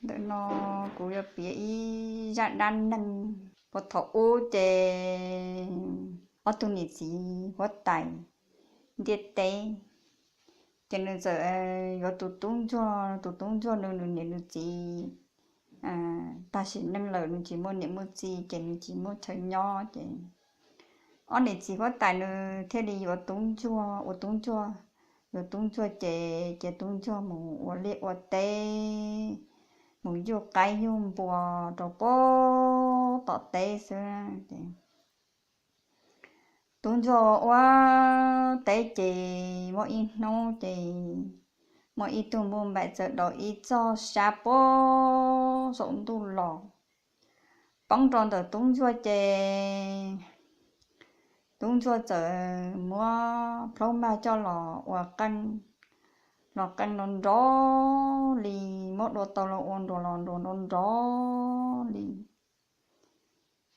Ntawm no kuv yuav piav ib zaj dab neeg. Puag thaum ub ces ob tug niam txiv huab tais ntiaj teb, ces nws txawm yuav tus tub ntsuag. Tus tub ntsuag nws, nws niam nws txiv tag sim neej lawm, nws tsis muaj niam muaj txiv ces nws tsis muaj chaw nyob ces ob niam txiv huab tais nws thiaj li yuav tub ntsuag, ua tub ntsuag, yuav tub ntsuag ces ces tub ntsuag mus ua liaj ua teb, mus yuj qaib yuj npua rau puag tom teb xwb ces tub ntsuag ua teb ces muaj ib hnub ces muaj ib tug npauj npaim txawm dau ib txoj sab puag saum ntuj los poob rau ntawm tub ntsuag ces tub ntsuag txawm muab plhaub mag coj los ua qeej, los qeej nrov nrov li, muab dua tau los ua nruas los nruas nrov nrov li.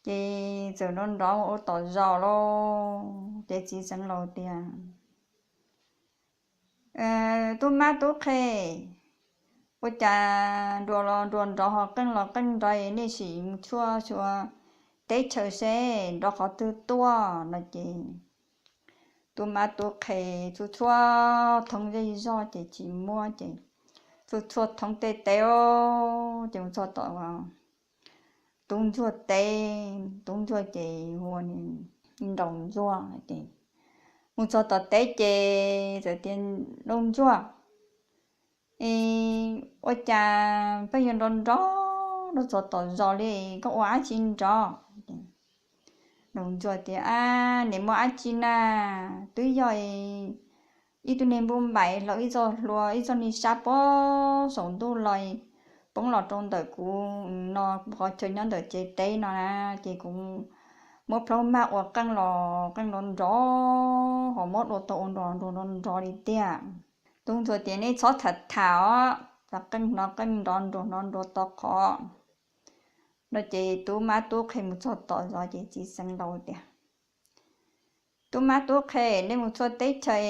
Ces txawm nrov nrov ua tom zos lauj, ces txiv xeev laus tias, Tub mab tub qhe, ua cas nruas los nruas nrov ho qeej los qeej nrov, nej sim mus tshuaj xyuas teb chaws seb nrov qhov twg tuaj no ces tub mab tub qhe tshuaj tshuaj thoob zej zog ces tsis muaj ces tshuaj tshuaj thoob tej teb ces mus txog tom tub ntsuag teb, tub ntsuag ces hu ua nraus ntsuag ces mus txog tom teb ces txawm tias, Nraus ntsuag, ua cas pheej yuav nrov nrov rau txog tom zos li, koj ua dab tsi nrov? Nraus ntsuag tias, Ab, nim muaj dab tsi na, twb yog ib tug niag npauj npaim hlawv ib txoj hlua, ib txoj niag sab puag saum ntuj los poob los rau ntawm kuv no, qhov chaw nyob ntawm tsev teb no na, ces kuv muab plhaub mag ua qeej los qeej nrov nrov ho muab dua tau ua nrov nrov nrov nrov li tiag. Tub ntsuag tias, Nej txhob tham tham os, cas qeej hnov qeej nrov nrov nrov nrov tau qhov no ces tub mab tub qhe mus txog tom zos ces txiv xeev laus tias, Tub mab tub qhe, nej mus tshuaj teb chaws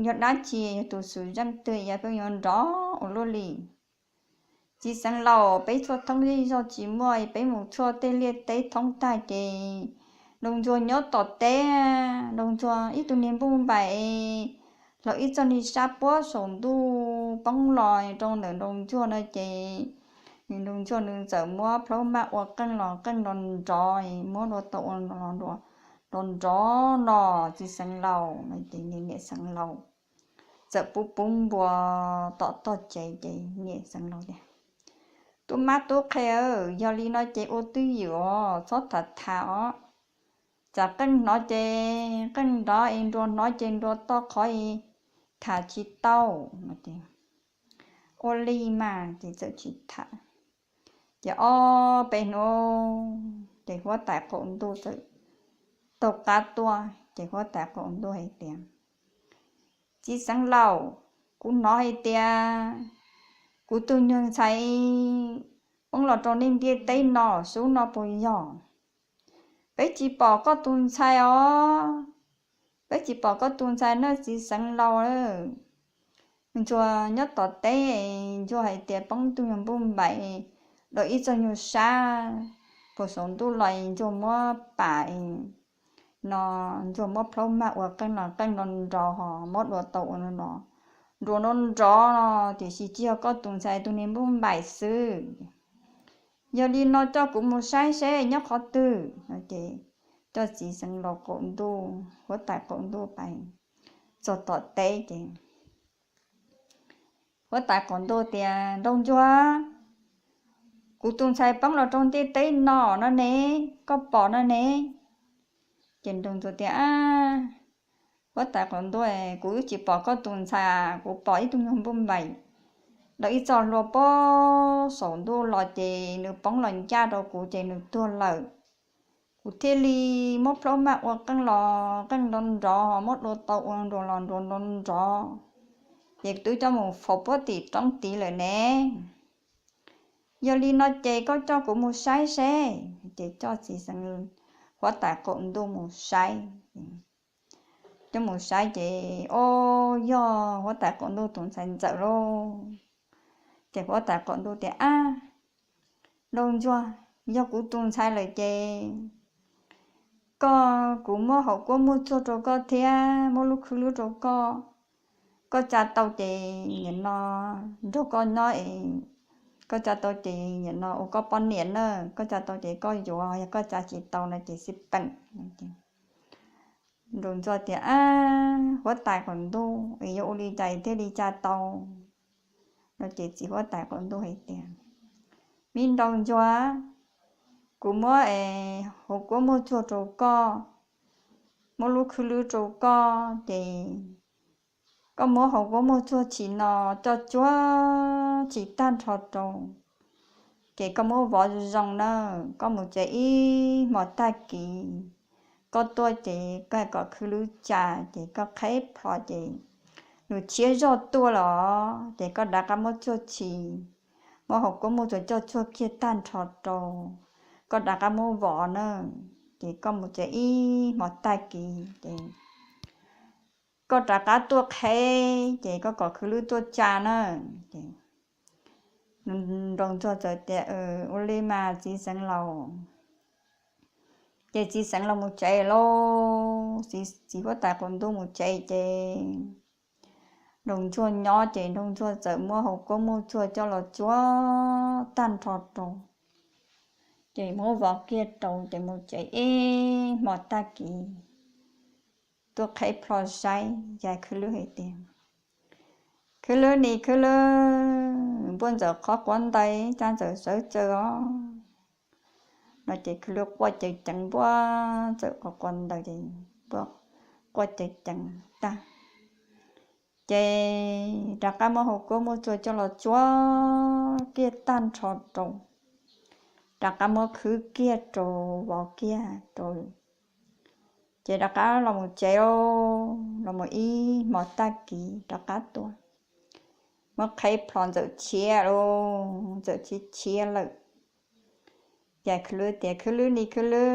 yog dab tsi, yog tus xwm zeej twg es pheej yuav nrov ua luaj li? Txiv xeev laus, peb tshuaj thoob zej zog tsis muaj, peb mus tshuaj tej liaj teb thoob tag ces nraus ntsuag nyob tom teb, nraus ntsuag ib tug niag npauj npaim hlawv ib txoj niag sab puag saum ntuj poob los rau ntawm nraus ntsuag no ces nraus ntsuag nws txawm muab plhaub mag ua qeej los qeej nrov nrov, muab dua tau ua nrov nrov no txiv xeev laus no ces niam xeev laus txawm pub pub npua tom tog tsev ces niam xeev laus tias, Tub mab tub qhe, yog li no ces ua twj ywm os, txhob tham tham os, tsam qeej hnov ces qeej nrov es nruas hnov ces nruas tau qhov es tham tsis tau no ces ua li mas ces txawm tsis tham. Ces ob peb hnub ces huab tais qaum ntuj txawm taug qab tuaj ces huab tais qaum ntuj hais tias, Txiv xeev laus, kuv hnov hais tias kuv tus nyuag ntxhais poob los rau nej ntiaj teb no, xub no puas yog? Peb tsis pom koj tus ntxhais os, peb tsis pom koj tus ntxhais na txiv xeev laus. Ntsuag nyob tom teb, ntsuag hais tias poob tus nyuag npauj npaim, dua ib txoj nyuag sab puag saum ntuj los, ntsuag muab pam no, ntsuag muab plhaub mag ua qeej los qeej nrov nrov ho muab dua tau ua nrov nrov no, tiam sis tsis yog koj tus ntxhais, tus niag npauj npaim xwb. Yog li no coj kuv mus saib seb nyob qhov twg no ces coj txiv xeev laus qaum ntuj, huab tais qaum ntuj pais txog tom teb ces huab tais qaum ntuj tias, Nraug ntsuag, kuv tus ntxhais poob los rau ntiaj teb no no ne, koj pom no ne? Ces nraug ntsuag tias, Huab tais qaum ntuj, kuv tsis pom koj tus ntxhais, kuv pom ib tug nyuag npauj npaim dua ib txoj hlua puag saum ntuj los ces nws poob los ncaj rau kuv ces nws tuag lawm. Kuv thiaj li muab plhaub mag ua qeej los qeej nrov nrov, muab dua tau ua nruas los nruas nrov nrov, ces twb coj mus faus puag tim roob tid lawm ne. Yog li no ces koj coj kuv mus saib seb. Ces coj txiv xeev, huab tais qaum ntuj mus saib. Coj mus saib ces, o, yog huab tais qaum ntuj tus ntxhais ntxawm lauj. Ces huab tais qaum ntuj tias, Ab, nraug ntsuag, yog kuv tus ntxhais lawm ces koj, kuv muab hauv kuab muag txuag rau koj thiab muab lub khwb lwb rau koj. Koj tsa tau ces nim no nrog koj nyob es, koj tsa tau ces nim no ua koj poj niam na, koj tsa tau ces koj yuav, yog koj tsa tsis tau no ces xij peem. Nraug ntsuag tias, Ab, huab tais qaum ntuj, es yuav ua li cas thiaj li tsa tau? No ces txiv huab tais qaum ntuj hais tias, Me nraug ntsuag, kuv muab hauv kuab muag txuag rau koj, muab lub khwb lwb rau koj ces koj muab hauv kuab muag txuag tshis no coj tsuag tshis tag nrho rau, ces koj muab vov zoo zoo na, koj mus tsev ib hmos tag kis, koj tuaj ces koj kom khwb lwb tsa, ces koj qheb plho ces nws tshiab zoj tuaj los, ces koj rov qab muab txuag tshis, muab hauv kuab muag txuag coj tsuag kiag tag nrho rau, koj rov qab muab vov na, ces koj mus tsev ib hmos tag kis ces koj rov qab tuaj qheb ces koj kom khwv lwb tuaj tsa na. Nraug ntsuag txawm tias, Ua li mas txiv xeev laus. Ces txiv xeev laus mus tsev lauj, txiv huab tais qaum ntuj mus tsev ces nraug ntsuag nyob ces nraug ntsuag txawm muab hauv kuab muag txuag coj los tsuag tag nrho rau, ces muab vov kiag rau ces mus tsev ib hmos tag kis tuaj qheb plho saib, yog khwv lwb hais tias, Khwv lwb ni khwv lwb, npuaj ntxawm qhov quav ntais, cas ntxawm sawv tsaws os? No ces khwv lwb quaj ceev ceev, npuaj ntxawm qhov quav ntais ces npuaj quaj ceev ceev tag, ces rov qab muab hauv kuab muag txuag coj los tsuag kiag tag nrho rau, rov qab muab khwb kiag rau, vov kiag rau, ces rov qab los mus tsev lauj, los mus ib hmos tag kis rov qab tuaj, muab qheb plho ntxawm tshiab lauj, ntxawm tshiab tshiab lawm. Ces khwv lwb tias, Khwv lwb ni khwv lwb,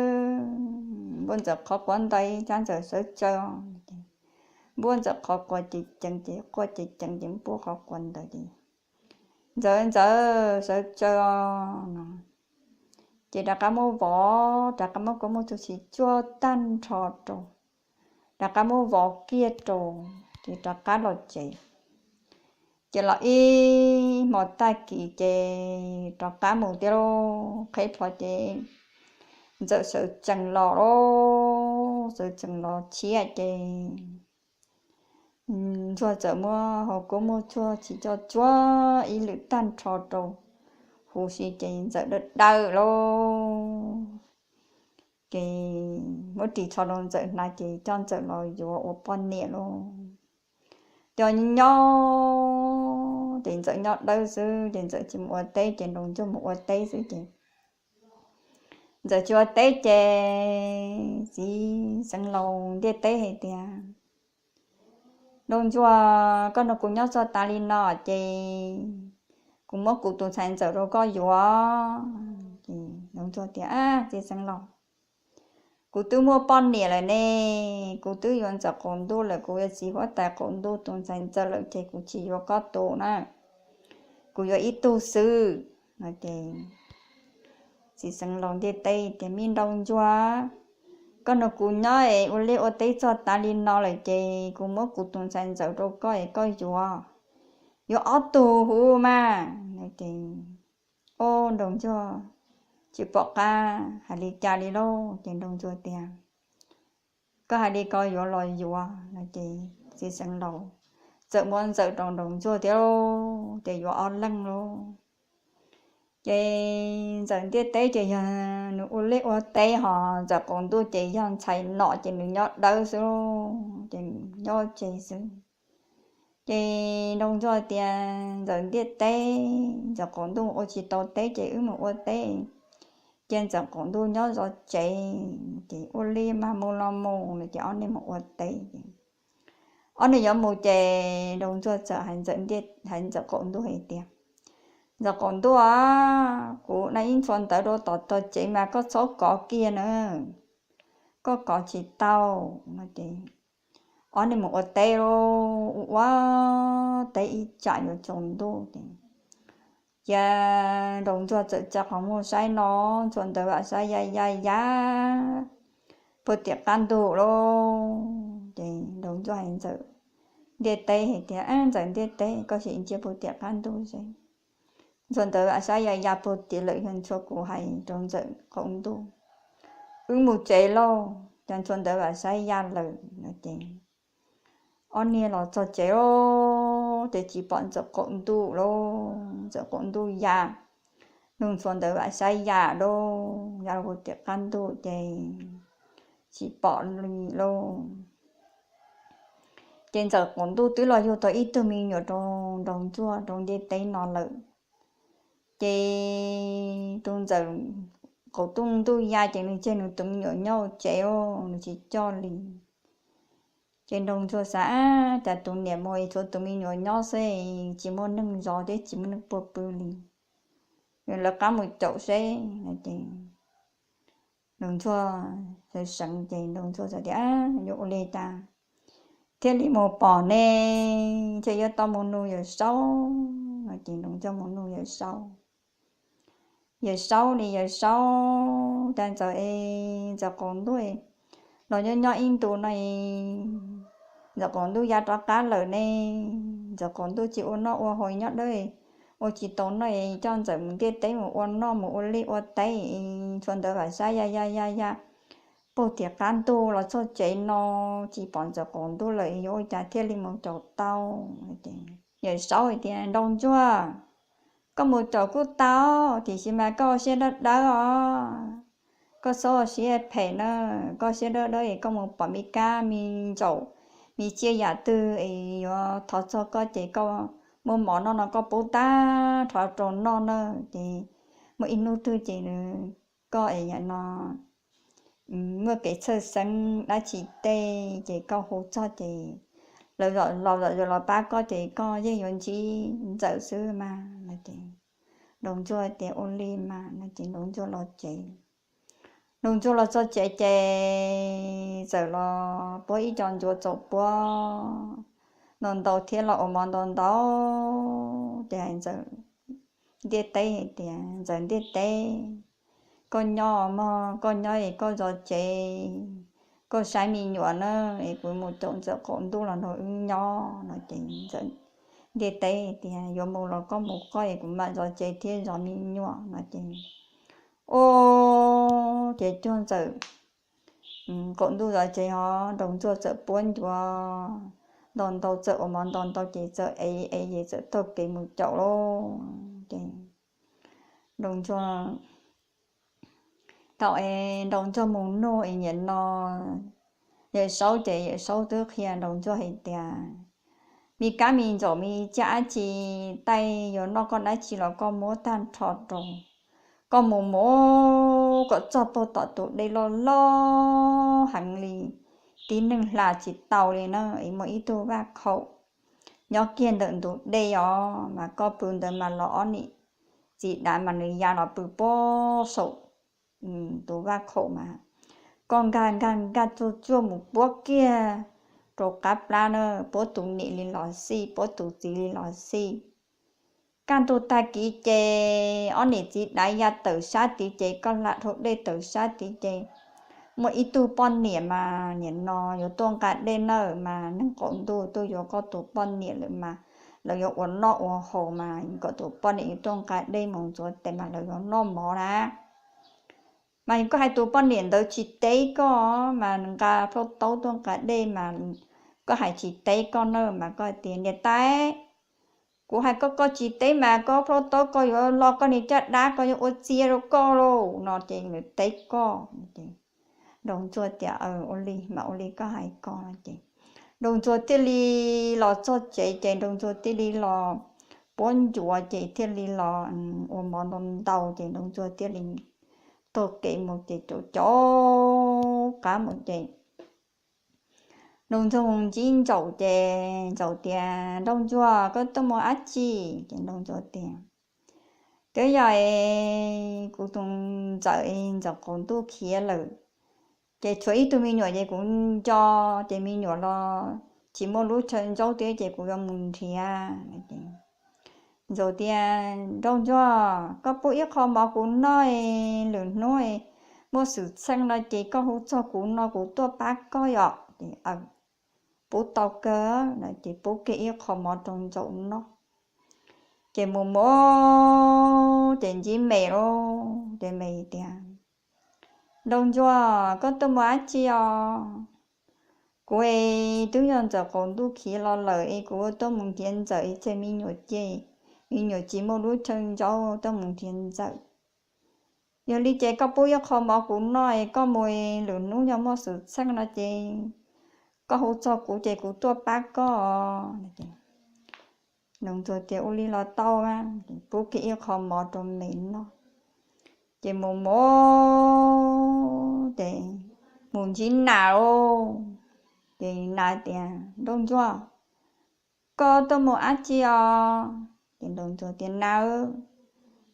npuaj ntxawm qhov quav ntais, cas ntxawm sawv tsaws os? Npuaj ntxawm qhov quav ceev ceev ces quaj ceev ceev ces npuaj qhov quav ntais ces, Ntxawm, ntxawm sawv tsaws os, no. Ces rov qab muab vov, rov qab muab kuab muag txuag tshis tsuag tag nrho rau, rov qab muab vov kiag rau, ces rov qab los tsev. Ces los ib hmos tag kis ces rov qab mus tiag lauj, qheb plho ces ntxawm sawv tsees los lauj, sawv tsees los tshiab ces ntsuag txawm muab hauv kuab muag txuag tshis coj tsuag ib lwm tag nrho rau huv si ces ntxawm dawb dawb lauj. Ces muab ris tsho rau ntxawm hnav ces coj ntxawm los yuav ua poj niam lauj. Coj nyob ces ntxawm nyob dawb xwb ces ntxawm tsis mus ua teb ces nraug ntsuag mus ua teb xwb ces ntxawm tsis ua teb ces txiv xeev laus ntiaj teb hais tias, Nraug ntsuag, koj nrog kuv nyob txog tas li no ces kuv muab kuv tus ntxhais ntxawm rau koj yuav. Ces nraug ntsuag tias, Ab, txiv xeev laus, kuv twb muaj poj niam lawm ne, kuv twb yuav ntxawm qaum ntuj lawm, kuv yuav txiv huab tais qaum ntuj tus ntxhais ntxawm lawm ces kuv tsis yuav koj tus na, kuv yuav ib tug xwb. No ces txiv xeev laus ntiaj teb tias, Me nraug ntsuag, koj nrog kuv nyob es ua liaj ua teb txog tas li no lawm ces kuv muab kuv tus ntxhais ntxawm rau koj es koj yuav, yuav ob tug huv mas. No ces, o, nraug ntsuag tsis pom qab hais li cas li lauj. Ces nraug ntsuag tias, Koj hais li ko yuav los yuav. No ces txiv xeev laus txawm muab ntxawm rau nraug ntsuag thiab lauj, ces yuav ob leeg lauj. Ces ntxawm ntiaj teb ces yog nws ua liaj ua teb, ho ntxawm qaum ntuj ces yog ntxhais nom ces nws nyob dawb xwb lauj, ces nyob tsev xwb. Ces nraug ntsuag tias, Ntxawm ntiaj teb, ntxawm qaum ntuj ua tsis tau teb ces wb mus ua teb, ces ntxawm qaum ntuj nyob zov tsev, ces ua li mas mus los mus no ces ob niag mus ua teb ces ob niag yuav mus ces nraug ntsuag txawm hais ntxawm ntiaj, hais ntxawm qaum ntuj hais tias, Ntxawm qaum ntuj a, kuv nqa ib ntshua ntawv rau tom tog tsev mas koj txhob kov kiag na, koj kov tsis tau. No ces ob niag mus ua teb lauj, ua ua teb ib tsam yuav tsaus ntuj ces Ces Nraug Ntsuag txawm tsa qhov muag saib no, Ntxhuav Ntawv Vam Xab ya ya ya puag tim qab ntug lauj. Ces Nraug Ntsuag hais Ntxawm Ntiaj Teb hais tias, Ntxawm Ntiaj Teb, koj sim ntsia puag tim qab ntug seb. Ntxhuav Ntawv Vam Xab ya ya puag tim lawm, yog Ntxhuav kuv hais rau Ntxawm qaum ntuj, wb mus tsev lauj. Ces Ntxhuav Ntawv Vam Xab ya lawm no ces ob niag los txog tsev os, ces tsis pom Ntxawm qaum ntuj lauj. Ntxawm qaum ntuj ya, nug Ntxhuav Ntawv Vam Xab ya lauj, ya puag tim qab ntug ces tsis pom li lauj. Ces Ntxawm qaum ntuj twb los yug tau ib tug me nyuam rau Nraug Ntsuag rau Ntiaj Teb no lawm. Ces tus Ntxawm qaum ntuj ya ces nws tseg nws tus me nyuam nyob tsev os, nws tsis coj li. Ces Nraug Ntsuag xav, Ab, cas tus niam mus es tshuav tus me nyuam nyob xwb, tsis muaj neeg zov thiab tsis muaj neeg puag pw li, lawv qab mus caum seb no ces Nraug Ntsuag seev seev ces Nraug Ntsuag xav tias, Yuav ua li cas thiaj li mus pom ne? Ntshe yuav tau mus nug Yawm Saub no ces Nraug Ntsuag mus nug Yawm Saub. Yawm Saub li Yawm Saub, cas Ntxawm es Ntxawm qaum ntuj los nyob nyob ib ntus no es Ntxawm qaum ntuj ya rov qab lawm ne? Ntxawm qaum ntuj tsis ua noj ua haus nyob dawb, ua tsis tau noj es coj Ntxawm mus Ntiaj Teb mus ua noj mus ua liaj ua teb es Ntxhuav Ntawv Vam Xab ya ya ya ya puag tim qab ntug los txog tsev no tsis pom Ntxawm qaum ntuj lawm, yuav ua cas thiaj li mus caum tau? Yawm Saub hais tias, Nraug Ntsuag, koj mus caum kuj tau, tiam sis mas koj ua siab dawb dawb os. Koj txhob ua siab phem na, koj siab dawb dawb es koj mus pom me kab me ntsaum, me tsiaj yam twg es yuav thov txog koj ces koj muaj mov noj no koj pub tag nrho rau noj na, ces muaj ib hnub twg ces koj es no muaj kev txhawj xeeb dab tsi tej ces koj hu txog ces lawv los los pab koj ces koj yeej yuav ntsib Ntxawm xwb mas no ces Nraug Ntsuag tias, Ua li mas no ces Nraug Ntsuag los tsev. Nraug Ntsuag los txog tsev ces txawm los puab ib co ncuav txaus puab ntau ntau thiab los ua mov ntau ntau, ces hais Ntxawm Ntiaj Teb hais tias, Ntxawm Ntiaj Teb, koj nyob mog, koj nyob es koj zov tsev, koj saib me nyuam na, es kuv mus caum Ntxawm qaum ntuj los nrog wb nyob no ces Ntxawm Ntiaj Teb tias, Yuav mus los koj mus koj es kuv mam zov tsev thiab zov me nyuam no ces, o, ces cuag Ntxawm qaum ntuj zov tsev ho Nraug Ntsuag txawm puab ncuav ntau ntau, txawm ua mov ntau ntau ces txawm ev ev ces txawm taug kev mus caum lauj. Ces Nraug Ntsuag thaum es Nraug Ntsuag mus nug es niam no Yawm Saub ces Yawm Saub twb qhia Nraug Ntsuag hais tias, me kab me ntsaum me tsiaj dab tsi, taij yuav noj koj dab tsi los koj muab tag nrho rau, koj mus mus kom txog puag tom tus dej loj loj heev li, tib neeg hla tsis tau li na, es muaj ib tug vaj khaum nyob kiag ntawm ntug dej os, mas koj pw ntawd mas los ob niam txiv dav mas nws ya los pw puag saum tus vaj khaum mas koj nkag nkag nkag tsuag tsuag mus puab kiag rau qab plab na, puab tus niam li los xij, puab tus txiv li los xij. Kaj ntug tag kis ces ob niam txiv dav ya tawm sab tid ces koj hla dhau dej tawm sab tid ces muaj ib tug poj niam mas niam no yuav tuaj nqa dej nawb, mas neeg qaum ntuj tuaj yuav koj tus poj niam lawm mas lawv yuav ua noj ua haus mas kom tus poj niam yuav tuaj nqa dej mus ntxuav tes mas lawv yuav noj mov na. Mas koj hais tus poj niam ntawd tsis teb koj, mas nqa plhaub taub tuaj nqa dej mas koj hais tsis teb koj na, mas koj hais tias niam tais, kuv hais koj koj tsis teb mas koj plhaub taub koj yuav lo koj niag caj dab, koj yuav ua txia rau koj lauj no ces nws teb koj. Nraug Ntsuag tias, Ua li mas ua li koj hais ko no ces Nraug Ntsuag thiaj li los txog tsev ces Nraug Ntsuag thiaj li los puab ncuav ces thiaj li los ua mov ntau ntau ces Nraug Ntsuag thiaj li taug kev mus ces caum caum qab mus ces Nraug Ntsuag mus ntsib Ntsaum ces Ntsaum tias, Nraug Ntsuag, koj tuaj mus dab tsi? Ces Nraug Ntsuag tias, Twb yog es kuv tus ntxawm es ntxawm qaum ntuj khiav lawm, ces tshuav ib tug me nyuam ces kuv nco, ces me nyuam los tsis muaj lub chaw ntsaub thiab ces kuv yuav mus nrhiav. Ntsuag tias, Nraug ntsuag, koj pub ib qho mov kuv noj, lwm hnub muaj xwm txheej no ces koj hu txog kuv no kuv tuaj pab koj yom. Pub tau kawg no ces pub kiag ib qho mov rau ntsuag noj. Ces mus mus ces ntsib me lawm ces me tias, Nraug ntsuag, koj tuaj mus dab tsi os? Kuv es twb yog ntxawm qaum ntuj khiav los lawm es kuv ua tuaj mus nrhiav ntxawm es tseg me nyuam cia, me nyuam tsis muaj lub chaw ntsaub tuaj mus nrhiav ntxawm. Yog li ces koj pub ib qho mov kuv noj es koj mus, lwm hnub yog muaj xwm txheej no ces koj hu txog kuv ces kuv tuaj pab koj. Nraug ntsuag tias, Ua li los tau, pub kiag ib qho mov rau me noj. Ces mus mus ces mus ntsib nas lawm. Ces nas tias, Nraug ntsuag, koj tuaj mus dab tsi os? Ces nraug ntsuag tias, Nas,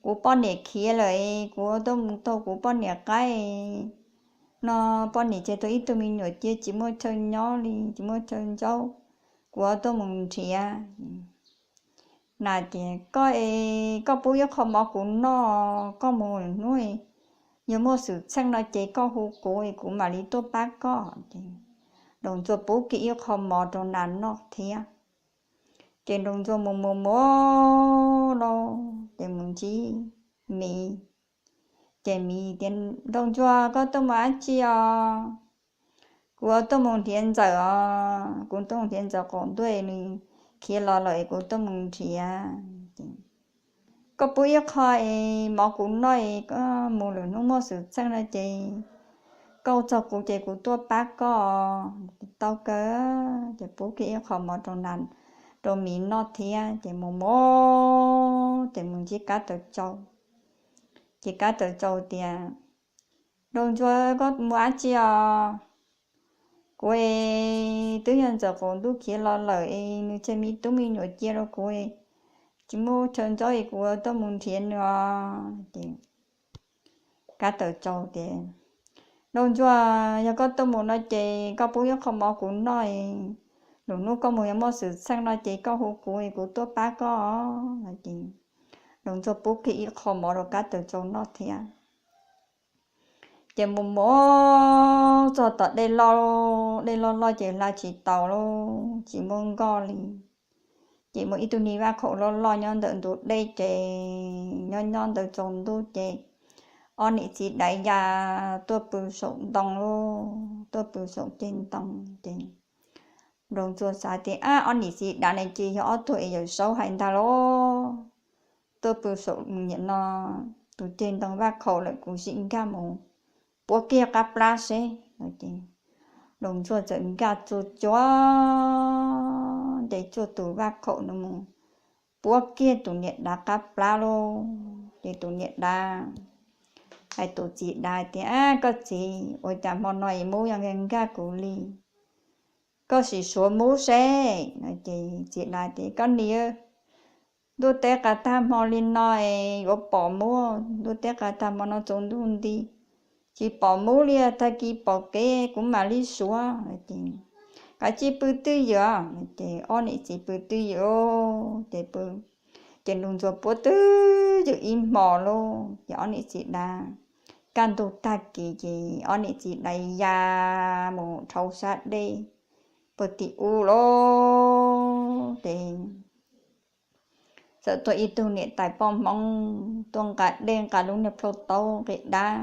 kuv poj niam khiav lawm, kuv tuaj mus taug kuv poj niam qaib no, poj niam tseg tau ib tug me nyuam cia tsis muaj chaw nyob li, tsis muaj chaw ntsaub, kuv tuaj mus nrhiav. Nas tias, Koj es koj pub ib qho mov kuv noj, koj mus lwm hnub yog muaj xwm txheej no ces koj hu kuv es kuv mam li tuaj pab koj. Ces nraug ntsuag pub kiag ib qho mov rau nas noj thiab. Ces nraug ntsuag mus mus mus lawm ces mus ntsib miv. Ces miv tias, Nraug ntsuag, koj tuaj mus dab tsi os? Kuv tuaj mus nrhiav ntxawm os, kuv tuaj mus nrhiav ntxawm qaum ntuj, nws khiav los lawm es kuv tuaj mus nrhiav. Koj pub ib qho es mov kuv noj es koj mus lwm hnub muaj xwm txheej no ces koj hu txog kuv ces kuv tuaj pab koj. Tau kawg, ces pub kiag ib qho mov rau nas, rau miv noj thiab. Ces mus mus ces mus ntsib kab taws tsau. Ces kab taws tsau tias, Nraug ntsuag, koj mus dab tsi os? Kuv es twb yog ntxawm qaum ntuj khiav los lawm es nws tseg me tub me nyuam cia rau kuv, tsis muaj chaw ntsaub es kuv tuaj mus nrhiav nws os. Ces kab taws tsau tias, Nraug ntsuag, yog koj tuaj mus no ces koj pub ib qho mov kuv noj, lwm hnub koj mus yog muaj xwm txheej no ces koj hu kuv es kuv tuaj pab koj no. Ces nraug ntsuag pub kiag ib qho mov rau kab taws tsau noj thiab. Ces mus mus txog tom dej loj, dej loj loj ces hla tsis taus lawm, tsis muaj nkoj li. Ces muaj ib tug niag vaj khaum loj loj nyob ntawm ntug dej ces nyob nyob ntawd tsaus ntuj ces ob niam txiv dav ya tuaj pw saum ntoo lawm, tuaj pw saum ceg ntoo ces nraug ntsuag xav tias, Ab, ob niam txiv dav ne ces yog ob tug es Yawm Saub hais ntag lauj. Tuaj pw saum niam no tus ceg ntoo vaj khaum lawm, kuv sim nkag mus puab kiag qab plab seb no. Ces nraug ntsuag txawm nkag tsuag tsuag nce tsuag tus vaj khaum no mus puab kiag tus niam dav qab plab lauj. Ces tus niam dav hais tus txiv dav tias, Koj txiv, ua cas hmo no es mub yuav nkag nkag kuv li? Koj sim suav mub seb no. Ces txiv dav tias, Koj niam, ntuj teb qas tag hmo li no es yuav pom mub, ntuj teb qas tag hmo no tsaus ntuj nti, tsis pom mub li, tag kis pom kev kuv mam li suav. Ces kav tsij pw twj ywm. Ces ob niam txiv pw twj ywm ces pw, ces nraug ntsuag puab twj ywm ib hmos lauj. Ces ob niam txiv dav, kaj ntug tag kis ces ob niam txiv dav ya mus dhau sab dej puag tim ub lauj. Ces txawm tuaj ib tug niam tais poj hmoob tuaj nqa dej, nqa lub niag plhaub taub nqis dab,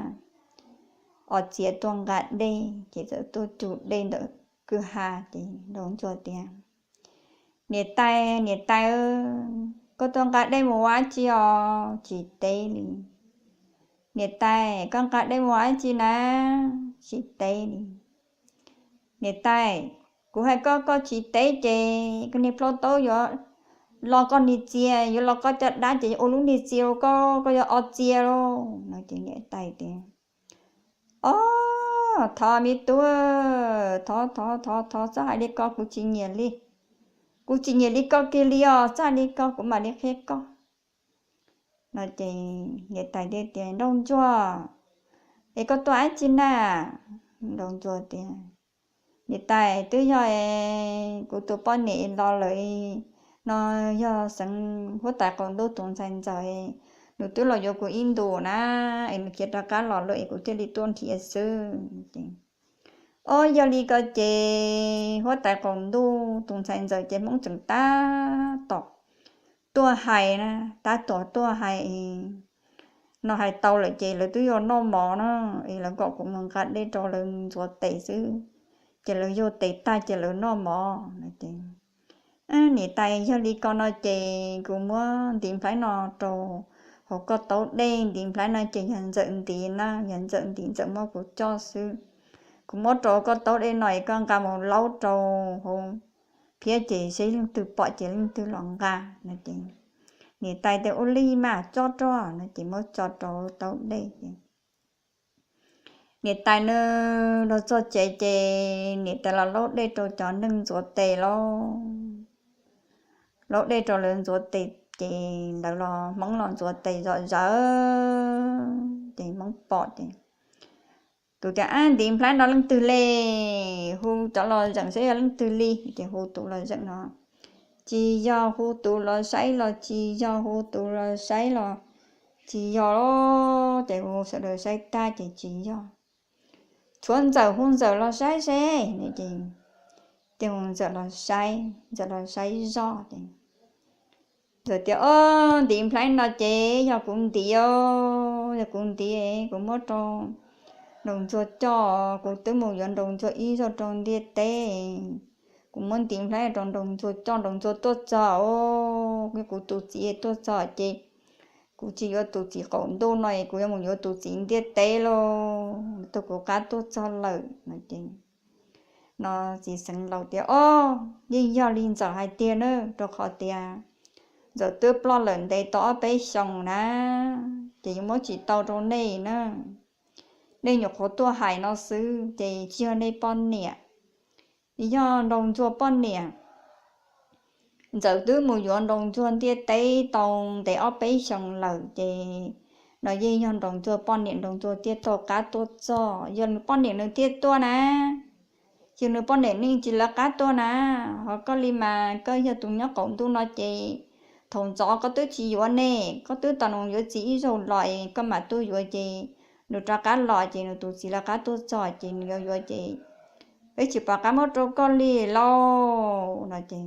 ob txiav tuaj nqa dej, ces txawm tuaj cug dej ntawm kwj ha. Ces nraug ntsuag tias, Niam tais, niam tais, koj tuaj nqa dej mus ua dab tsi os? Tsis teb li. Niam tais, koj nqa dej mus ua dab tsi na? Tsis teb li. Niam tais, kuv hais koj koj tsis teb ces koj niag plhaub taub yuav los koj niag txias, yuav los koj caj dab ces yuav ua lub niag txias rau koj, koj yuav ob txias lauj no. Ces niam tais tias, Ob, thov me tub, thov thov thov thov, txhob hais li ko, kuv tsis nyiam li, kuv tsis nyiam li koj kiag li os, txhob hais li ko kuv mam li qhia koj no. Ces niam tais thiaj tias, Nraug ntsuag, es koj tuaj dab tsi na? Nraug ntsuag tias, Niam tais, twb yog es kuv tus poj niam los lawm, no yog Xeev huab tais qaum ntuj tus ntxhais ntxawm, nws twb los yuav kuv ib ntus na, es nws khiav rov qab los lawm es kuv thiaj li tuaj nrhiav xwb. Ob, yog li ko ces huab tais qaum ntuj tus ntxhais ntxawm ces Hmoob tseem tab tom tuaj hais na, tab tom tuaj hais no, hais tau lawm ces lawv twb yuav noj mov na, es lawv kom kuv mus nqa dej rau lawv ntxuav tes xwb, ces lawv yuav tes tag ces lawv noj mov no ces, niam tais, yog li ko no ces kuv muab ntiv nplhaib no rau hauv koj taub dej, ntiv nplhaib no ces yog ntxawm ntiv na, yog ntxawm ntiv ntxawm muab kuv coj xwb. Kuv muab rau koj taub dej no es koj nqa mus laub rau hauv phiab ces seb leej twg pom ces leej twg los nqa no ces, niam tais tias ua li mas tso rau no ces muab tso rau taub dej ces niam tais nws los txog tsev ces niam tais los laub dej rau cov neeg ntxuav tes lauj. Laub dej rau lawv ntxuav tes ces lawv los, Hmoob los ntxuav tes zom zaws ces Hmoob pom ces tus tias, Ab, ntiv nplhaib no leej twg li? Hu cov los zeem saib yog leej twg li. Ces hu tus los zeem no, Tsis yog. Hu tus los saib los tsis yog. Hu tus los saib los tsis yog lauj. Ces hu sawv daws saib tag ces tsis yog. Tshuav ntxawm, hu ntxawm los saib seb. Ces hu ntxawm los saib, ntxawm los saib zoj ces ntxawm tias, Ob, ntiv nplhaib no ces yog kuv ntiv, yog kuv ntiv, kuv muab rau nraug ntsuag coj, kuv twb mus yuav nraug ntsuag ib zaug rau ntiaj teb, kuv muab ntiv nplhaib rau nraug ntsuag coj, nraug ntsuag tuaj txog, kuv tus txiv tuaj txog ces kuv tsis yuav tus txiv qaum ntuj no es kuv yuav mus yuav tus txiv ntiaj teb lauj, tau kuv qab tuaj txog lawm no ces no txiv xeev laus tias, Ob, yeej yog li ntxawm hais tiag na, rau qhov tias ntxawm twb ploj lawm ntev tau ob peb xyoos na, ces yuav muab tsis tau rau nej na. Nej nyuam qhuav tuaj hais no xwb ces tsis yog nej poj niam, yog nraug ntsuag poj niam. Ntxawm twb mus yuav nraug ntsuag ntiaj teb tau ntev ob peb xyoos lawm ces no yeej yog nraug ntsuag poj niam, nraug ntsuag thiaj tau qab tuaj txog, yog nws poj niam nws thiaj tuaj na. Yog nws poj niam nws tsis lawv qab tuaj na. Ho koj li mas koj yog tus nyob qaum ntuj no ces thaum ntxov koj twb tsis yuav ne, koj twb tos nws yuav txiv ib zaug los es koj mam tuaj yuav ces nws rov qab los ces nws tus txiv lawv qab tuaj txog ces nws yuav yuav ces peb tsis pom qab muab rau koj li lauj no ces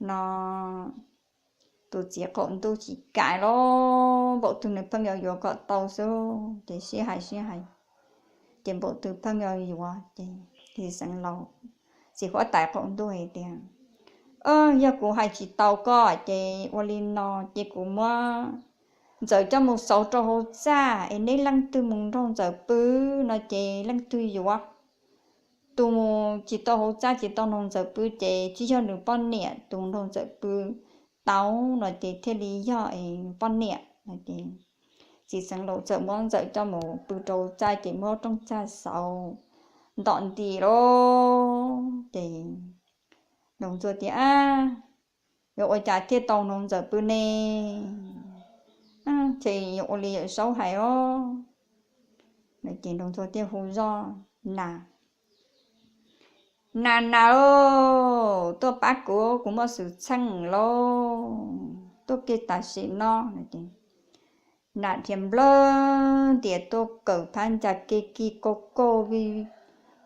no tus txiv qaum ntuj tsis kam lauj, npaum twg nws pheej yuav yuav kom tau xwb ces sib hais sib hais ces npaum twg pheej yuav yuav ces txiv xeev laus, txiv huab tais qaum ntuj hais tias, Yog kuv hais tsis tau koj ces ua li no, ces kuv muab ntxawm coj mus xauv rau hauv txaj es neb leej twg mus nrog ntxawm pw no ces leej twg yuav. Tus mus tsis tau hauv txaj tsis tau nrog ntxawm pw ces tsis yog nws poj niam, tus nrog ntxawm pw tau no ces thiaj li yog poj niam no ces txiv xeev laus txawm muab ntxawm coj mus pw rau txaj ces muab rooj txaj xauv ntom nti lauj ces nraug ntsuag tias, Yuav ua cas thiaj tau nrog ntxawm pw ne? Ces yuav ua li Yawm Saub hais os. Ces nraug ntsuag thiaj hu zoj, Nas, Nas, Nas lauj, tuaj pab kuv, kuv muaj xwm txheej lauj, tuaj kiag tam sim no. Nas dhia nplawg ntias tuaj kawm phab ncas kiag kig kauj kauj vij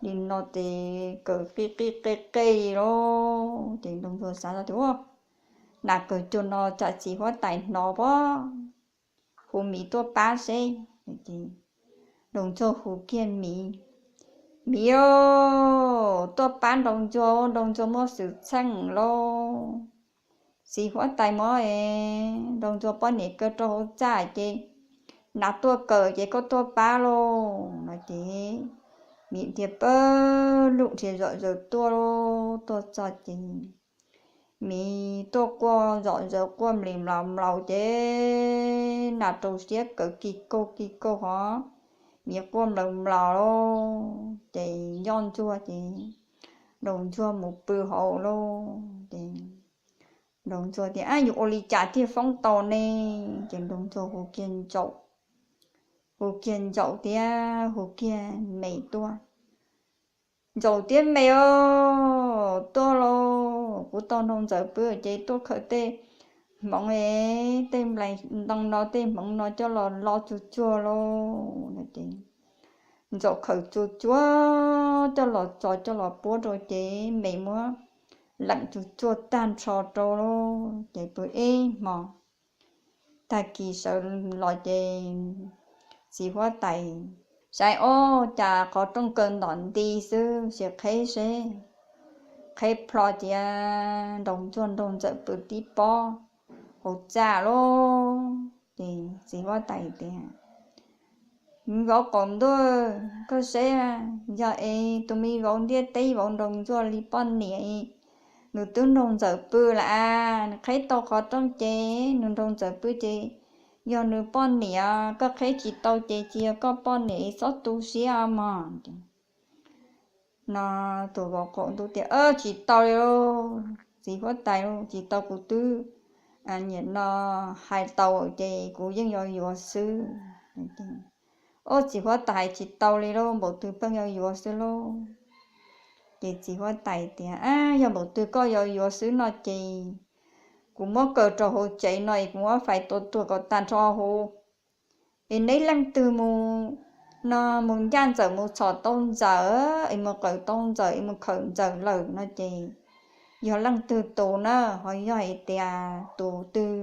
li no ces kawm qij qij qej qej lauj. Ces nraug ntsuag xav zoj tias, Ua, Nas kawm cuag no tsam txiv huab tais hnov pob, hu miv tuaj pab seb. Nraug ntsuag hu kiag miv, Miv, tuaj pab nraug ntsuag, nraug ntsuag muaj xwm txheej lauj. Txiv huab tais mob es nraug ntsuag poj niam kaw rau hauv txaj ces Nas tuaj kawm ces koj tuaj pab lauj no ces miv dhia pawg lug dhia zom zaws tuaj lauj. Tuaj txog ces miv tuaj quaj zom zaws quaj mlis mlaus mlaus ces Nas rau siab kawm kig kauj kig kauj hov, miv quaj mlaus mlaus lauj. Ces nco ntsuag ces nraug ntsuag mus pw hauv lauj. Ces nraug ntsuag tias, Ab, yuav ua li cas thiaj foob tau ne? Ces nraug ntsuag hu kiag ntsaum, hu kiag ntsaum thiab hu kiag me tuaj. Ntsaum thiab me os, tuaj lauj, kuv tau nraug ntxawm pw ces tuaj khaws tej hmoov es tej nplais ntoo no tej hmoov no coj los lo tsuag tsuag lauj. Ntsaum khaws tsuag tsuag coj los tso coj los puab rau ces me muab leem tsuag tsuag tag nrho rau lauj ces pw ib hmo. Tag kis sawv los ces txiv huab tais saib, ob, cas qhov rooj kaw ntom nti xwb, sim qheb seb. Qheb plho tias nraug ntsuag nraug ntxawm pw tib pob hauv txaj lauj. Ces txiv huab tais tias, Me vauv qaum ntuj, koj saib, yog es tus me vauv ntiaj teb vauv nraug ntsuag li poj niam, nws twb nraug ntxawm pw lawm as, nws qheb tau qhov rooj ces nws nraug ntxawm pw ces yog nws poj niam, koj qheb tsis tau ces tsis yog koj poj niam, txhob tu siab mog. No tus vauv qaum ntuj tias, Tsis tau li lauj, txiv huab tais lauj, tsis tau, kuv twb nim no hais tau ces kuv yeej yuav yuav xwb. Ob, txiv huab tais, hais tsis tau li lauj, npaum twg pheej yuav yuav xwb lauj. Ces txiv huab tais tias, Yog npaum twg koj yuav yuav xwb no ces kuv muab kaw rau hauv tsev no es kuv muab fais tua tuag kom tag nrho huv. Es neb leej twg mus, no mus ncaj ntxawm mus txhom tau ntxawm es mus qawm tau ntxawm es mus khawm ntxawm lawm no ces yog leej twg tus na, ho yog hais tias tus twg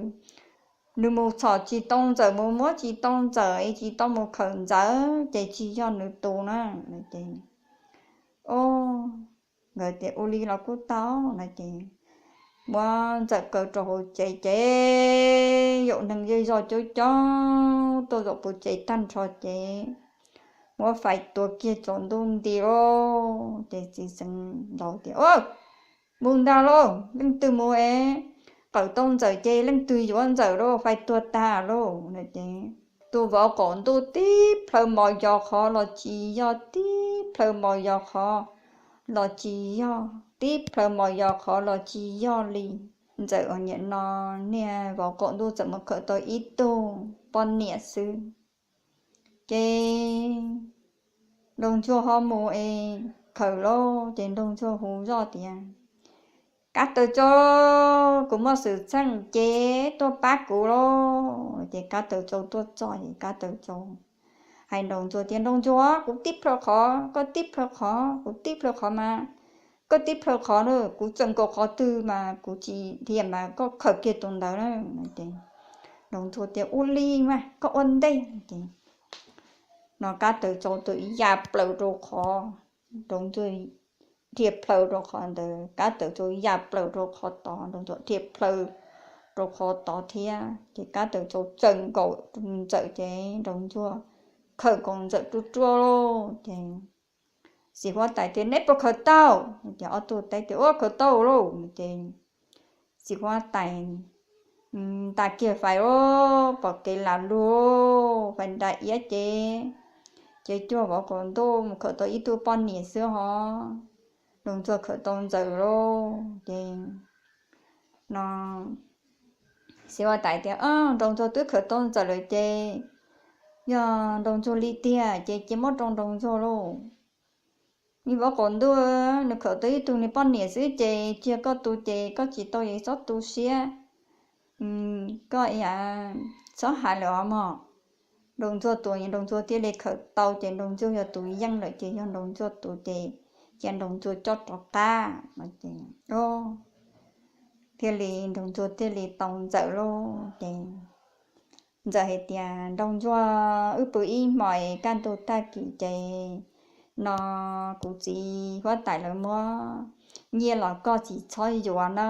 nws mus txhom tsis tau ntxawm mus muab tsis tau ntxawm es tsis tau mus khawm ntxawm ces tsis yog nws tus na. Ces nkawd tias, Ua li los kuj tau no ces muab ntxawm kaw rau hauv tsev ces yaum neeg zej zog coob coob tuaj zaum puv tsev tag nrho ces muab fais tua kiag tsaus ntuj nti lauj. Ces txiv xeev laus tias, Mus ntag lauj, leej twg mus es qawm tau ntxawm ces leej twg yuav ntxawm lauj, fais tuag tag lauj no ces tus vauv qaum ntuj tib plhaw mos yos qhov los tsis yog, tib plhaw mos yos qhov los tsis yog, tib plhaw mos yos qhov los tsis yog li. Ntxawm nim no niag vauv qaum ntuj txawm mus khawm tau ib tug poj niam xwb. Ces nraug ntsuag ho mus es khawm lauj, ces nraug ntsuag hu zoj tias, Kab taws tsau, kuv muaj xwm txheej ces tuaj pab kuv lauj. Ces kab taws tsau tuaj txog ces kab taws tsau hais nraug ntsuag tias, Nraug ntsuag, kuv tib plhaw qhov, koj tib plhaw qhov, kuv tib plhaw qhov mas koj tib plhaw qhov na, kuv tseem nkaus qhov twg mas kuv tsis dhia mas koj khawm kiag tus ntawd na. Ces nraug ntsuag tias, Ua li mas koj ua ntej. Ces no kab taws tsau tus ya plaws rau qhov, nraug ntsuag dhia plhaw rau qhov ntawd, kab taws tsau ya plaws rau qhov tod, nraug ntsuag dhia plhaw rau qhov tod thiab. Ces kab taws tsau tseem nkaus ntxawm ces nraug ntsuag khawm nkaus ntxawm ruaj ruaj lauj. Ces txiv huab tais tias, Neb puas khawm tau? Ces ob tug teb tias, Ua, khawm tau lauj. Ces txiv huab tais nta kiag fais lauj, pom kev lam lug, fais nra iab ces, ces cuag vauv qaum ntuj mus khawm tau ib tug poj niam xwb ho, nraug ntsuag khawm tau ntxawm lauj. Ces no txiv huab tais tias, Nraug ntsuag twb khawm tau ntxawm lawm ces yog nraug ntsuag li tiag ces cia muab rau nraug ntsuag lauj. Me vauv qaum ntuj, nws khawm tau ib tug nws poj niam xwb ces tsis yog koj tus ces koj tsis tau es txhob tu siab, koj txhob hais lawm os mog. Nraug ntsuag tus, nraug ntsuag thiaj li khawm tau ces nraug ntsuag yog tus yeej lawm ces yog nraug ntsuag tus ces cia nraug ntsuag coj rov qab no ces thiaj li nraug ntsuag thiaj li tau ntxawm lauj. Ces ntxawm hais tias, Nraug ntsuag, wb pw ib hmos es kaj ntug tag kis ces no kuv txiv huab tais lawv muab nyiaj los koj tsis txhob yuav na,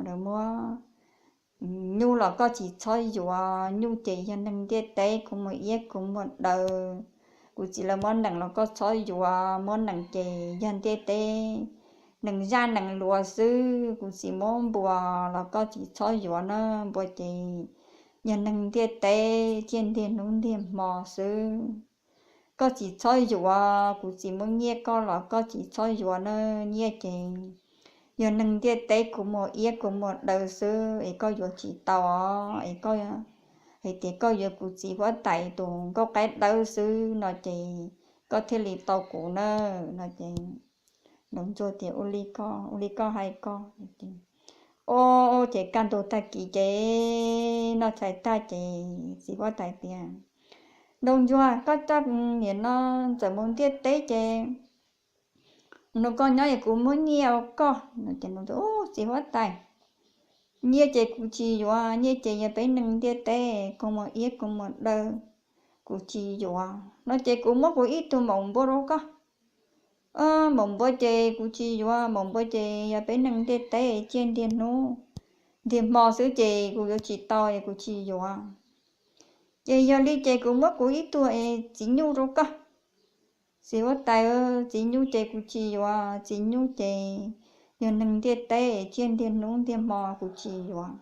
lawv muab nyuj los koj tsis txhob yuav, nyuj ces yog neeg ntiaj teb, kuv muag iab kuv muag daw. Kuv txiv lawv muab nees los koj txhob yuav, muab nees ces yog ntiaj teb, nees zaj nees luav xwb. Kuv txiv muab npua los koj tsis txhob yuav na, npua ces yog neeg ntiaj teb thiaj ntiag hnub ntiag hmo xwb. Koj tsis txhob yuav, kuv txiv muab nyiaj koj los koj tsis txhob yuav na, nyiaj ces yog neeg ntiaj teb, kuv muag iab kuv muag daw xwb es koj yuav tsis tau os, es koj hais tias koj yuav kuv txiv huab tais tus nkauj qaib dawb xwb no ces koj thiaj li tau kuv na no ces Nraug ntsuag tias, Ua li koj, ua li koj hais ko. Ces, o, ces kaj ntug tag kis ces noj tshais tag ces txiv huab tais tias, Nraug ntsuag, koj coj niam no ntxawm mus ntiaj teb ces nrog koj nyob es kuv muab nyiaj rau koj. Ces nraug ntsuag, Txiv huab tais, nyiaj ces kuv tsis yuav, nyiaj ces yog peb neeg ntiaj teb, kuv muaj iab kuv muaj daw, kuv tsis yuav no ces kuv muab kuv ib tug maum npua rau koj. Maum npua ces kuv tsis yuav, maum npua ces yog peb neeg ntiaj teb tsiaj ntiag hnub ntiag hmo xwb ces kuv yuav tsis tau es kuv tsis yuav. Ces yog li ces kuv muab kuv ib tug txiv nyuj rau koj. Txiv huab tais, txiv nyuj ces kuv tsis yuav, txiv nyuj ces yog neeg ntiaj teb tsiaj ntiag hnub ntiag hmo, kuv tsis yuav.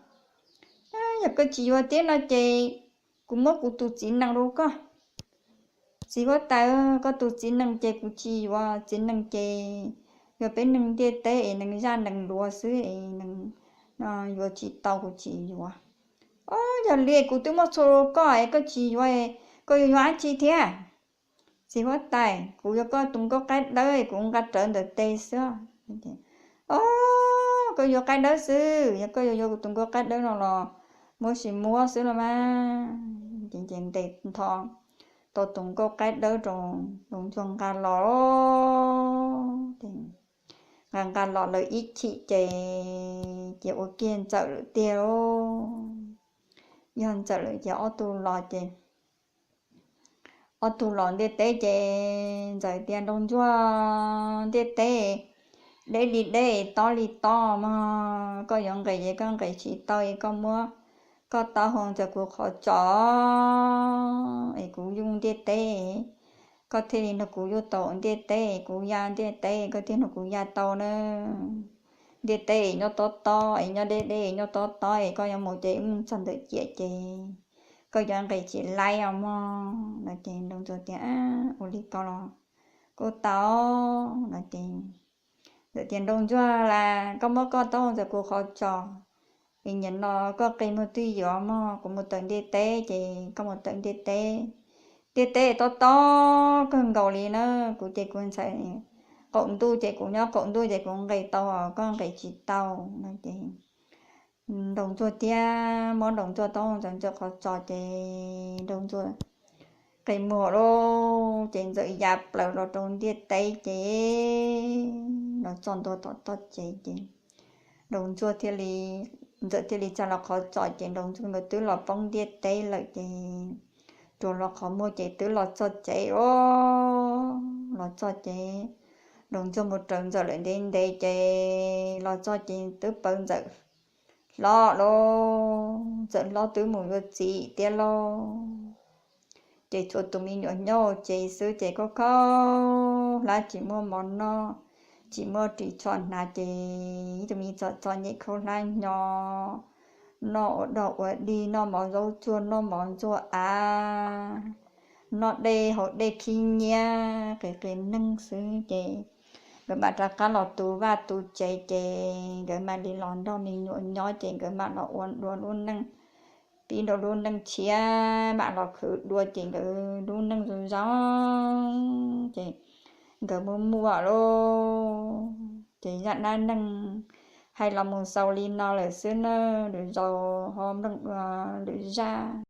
Yog koj tsis yuav thiab no ces kuv muab kuv tus txiv nees rau koj. Txiv huab tais, koj tus txiv nees ces kuv tsis yuav, txiv nees ces yog peb neeg ntiaj teb es neeg zaj neeg luav xwb es yuav tsis tau, kuv tsis yuav. O, yog li kuv twb muab txhua rau koj es koj tsis yuav, koj yuav yuav dab tsi thiab? Txiv huab tais, kuv yuav koj tus nkauj qaib dawb, kuv nqa rawv ntawm tes xwb. O, koj yuav qaib dawb xwb, yog koj yuav yuav kuv tus nkauj qaib dawb no los muab sis muab xwb los mas. Ces ntes ntho tau tus nkauj qaib dawb rau nraug ntsuag nqa los, nqa nqa los lawm ib chim ces, ces ua kiag ntxawm lawm tiag. Yog ntxawm lawm ces ob tug los ces ob tug los ntiaj teb ces ntxawm tias, Nraug ntsuag, ntiaj teb deb li deb, tob li tob mog, koj yuav nqis ces koj nqis tsis tau es koj muab koj taub hau ntxawm kuv qhov tsos es kuv yuj ntiaj teb, koj thiaj li nrog kuv yuj tau ntiaj teb, kuv ya ntiaj teb koj thiaj nrog kuv ya tau na. Ntiaj teb nyob tob tob es nyob deb deb nyob tob tob es koj yuav mus ces mus txog ntawm ciam ces koj yuav nqis tsis laib os mog no ces nraug ntsuag tias, Ua li ko los kuj tau no ces ntxawm tias, Nraug ntsuag las, koj muab koj taub hau ntxawm kuv qhov tsos es nim no koj qi muag twj ywm mog, kuv mus tawm ntiaj teb ces koj mus tawm ntiaj teb. Ntiaj teb tob tob kawg nkaus li na, kuv ces kuv ntxhais qaum ntuj ces kuv nyob qaum ntuj ces kuv nqis tau, koj nqis tsis tau no ces nraug ntsuag thiaj muab nraug ntsuag taub hau ntxawm ntxawm qhov tsos ces nraug ntsuag qi muag lawm ces ntxawm ya plaws los rau ntiaj teb ces los txog ntua tom toj tsev ces nraug ntsuag thiaj li, ntxawm thiaj li tsa los qhov tsos ces nraug ntsuag nkawd twb los poob ntiaj teb lawm ces tsuas los qhov muag ces twb los txog tsev os. Los txog ces nraug ntsuag mus raws ntxawm lawm ntev ntev ces los txog ces twb pom ntxawm hlob lauj, ntxawm hlob twb mus yuav txiv thiab lauj. Ces tshuav tus me nyuam nyob hauv tsev xwb ces khaub khaub hlab tsis muaj mov noj, tsis muaj ris tsho hnav ces ib tug me txom txom nyem khaub hlab nyo, noj ua dog ua dig, noj mov zaub tsuag, noj mov ntxuag av, noj dej haus dej khib nyiab qis qis neeg xwb ces nkawd mam rov qab los tu vaj tu tsev ces nkawd mam li los nrog me nyuam nyob ces nkawd mam los ua dua lub neej, pib dua lub neej tshiab, mam los khwv dua ces nkawd lub neej zoo zoo ces nkawd muaj muaj lauj. Ces zaj dab neeg hais los mus xaus li no lawm xwb na, lwm zaus ho mloog dua lwm zaj.